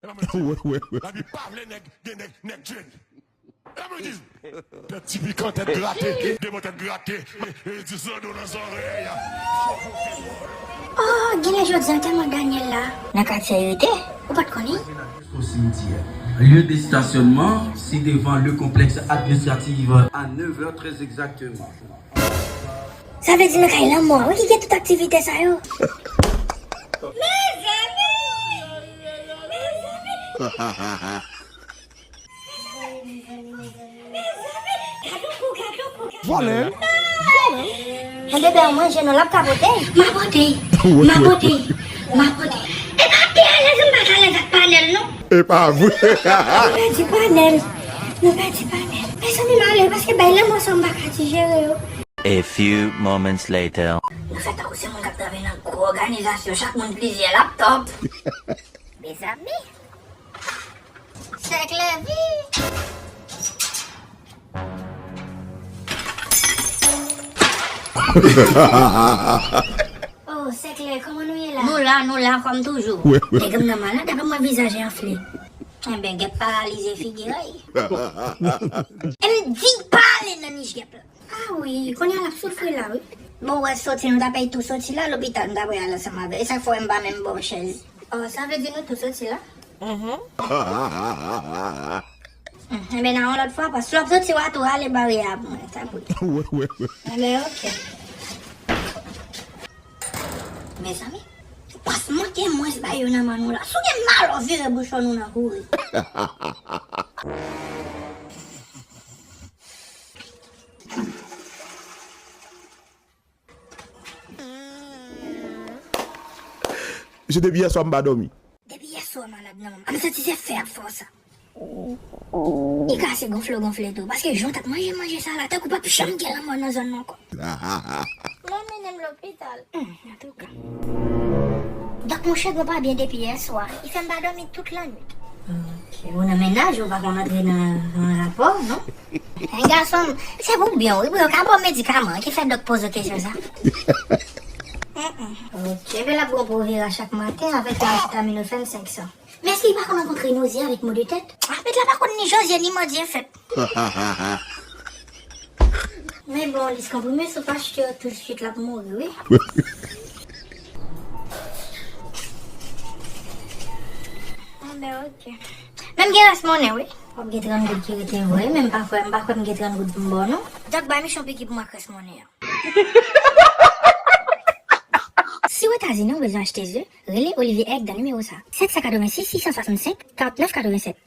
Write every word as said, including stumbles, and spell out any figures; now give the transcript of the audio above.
Wè, wè, wè. Lavi pa vle nèg, gen nèg, nèg jeni. Lavi di, tèt ti pikan, tèt grate, de bò tèt grate, e, e, di sando nan zòrèy. Oh, genlè jodi a tèlman Daniel la. Nan katye rete, ou pa t konnen? Au cimetière. Lieu de stationnement, c'est devant le complexe administratif à neuf heures très exactement. Sa vle di nan kay lanmò a wi ki gen tout aktivite sa yo. Mezanmi! Mezanmi! Mezanmi! Mezanmi! Gad yon kou, gad yon kou, gad yon kou. Vòlè wi. Vòlè wi. Enben, bebe, manje non, l ap kapote. M a pote. M a pote. M a pote. E pa te alèz, m pa t alèz ak panèl non. E pa vre. Nou pèdi panèl. Nou pèdi panèl. Mezanmi, m ale paske bay lanmò sa m pa ka dijere yo. A few moments later. Nou fè tankou se moun k ap travay nan gwo òganizasyon, chak moun plizyè laptòp. Mezanmi. Sèk Lèvi. Oh, Sèk Lè, kòman nou ye la? Nou la, nou la, kòm toujou. Nèg m nan malad, daprè mwen vizaj enfle. Enben, gèp paralize figi a. E m di pale nan nich gèp la. Ah wi, kounye a l ap soufri la wi. Bon, w wè soti, nou ta pèy tou soti la, lopital nou ta pral ansanm avè l. E sa k fè w wè m pa menm ba w chèz. Oh, sa vle di nou tou soti la? Mhm. Enben, nan yon lòt fwa, paske lè w ap soti, w a tou rale baryè a pou mwen, tanpri. Wè, wè, wè. Enben, oke. Mezanmi, pas manke mwens ba yo nan men nou la. Si w gen malè, w vire bouch nou nan kouri. Misye depi yèswa m pa dòmi. Depi yèswa malad nan manman. M santi se fè ap fè w sa. Li kase gonfle gonfle tou. Paske jan w t ap manje manje sa la, tankou p ap janm gen lanmò nan zòn nan ankò. Mwen mennen m lopital. Hmm, antouka. Donk monchè, gwo pa byen depi yèswa. Li fè m pa dòmi tout lannwit. Ok, ou nan mennaj, ou pa konn antre nan, nan rapò, non? Hen, gason m, se pou byen w wi, pou yo ka ba w medikaman, ki fè dòk poze w kesyon sa. Mm, mm. Ok, epi l ap bon pou w vire a chak maten avèk yon asetaminofèn senk san. Men èske li pa konn rankontre noze avèk mo de tèt? Ah, met la pa konn ni Jozye ni Mandye fèt. Men bon, lis konprime, si w pa achte yo tousuit, l ap mouri, wi. Ah, ben, ok. Men m gen rès monnen, wi. W ap gen trant goud ki rete vre, men m pa kwè, m pa kwè m gen trant goud pou m ba w, non. Dòk, bay Michon piki pou m ak rès monnen an. Si w Etazini, ou bezwen achte ze, rele Olivier Egg nan nimewo sa, sèt san katrevensis, sis san swasannsenk, karannèf katrevennsèt.